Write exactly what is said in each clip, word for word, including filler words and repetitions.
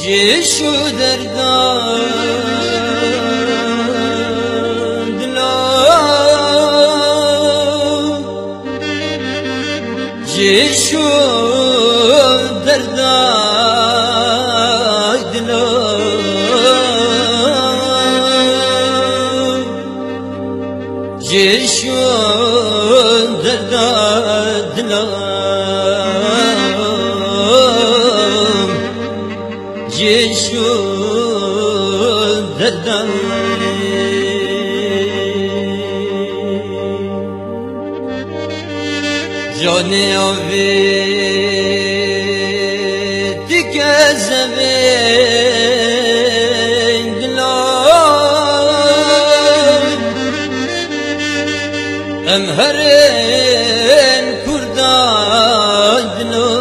Ji şu derda dila, ji şu derda dila, ji şu derda dila. Ji şu derdan canê avê dike zevên dila. Em herên Kurdan dilo.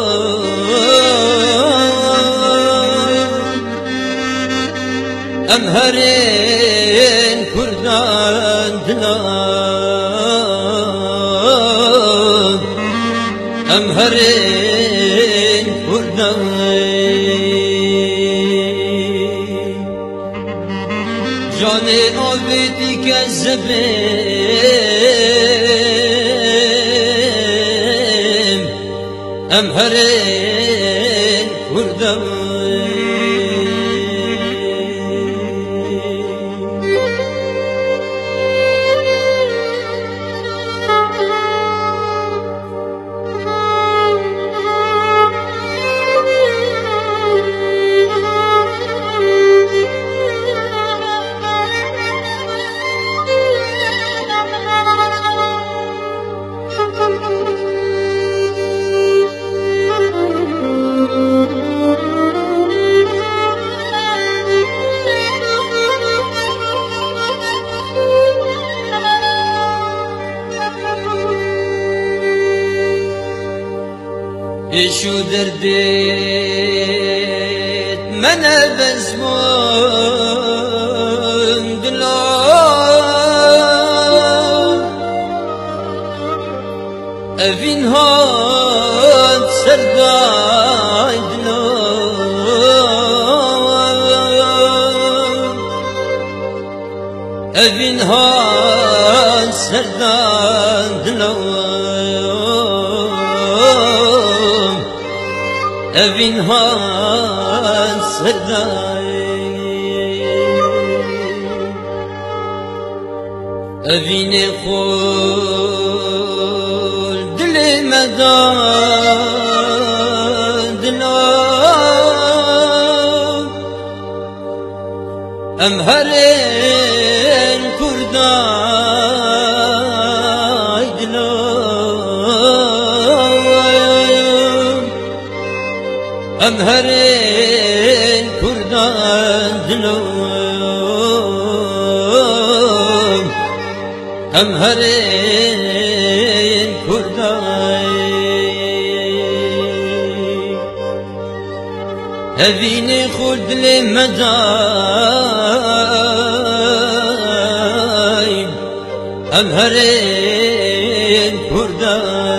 Em herên Kurdan dilo. Em herên Kurdan. Canê avê dike zebên, em herê Kurdan. Îş û derdê me nebez bûn dilo. Evîn hat serdayê dilo. Evîn hat serdayê dilo. Evîn hat serdayê. Evînê xwe dilê me da dilo. Em herên Kurdan dilo. Em herên Kurdan dilo. Em herên Kurdan. Evînê xwe dilê me dayê. Em herên Kurdan.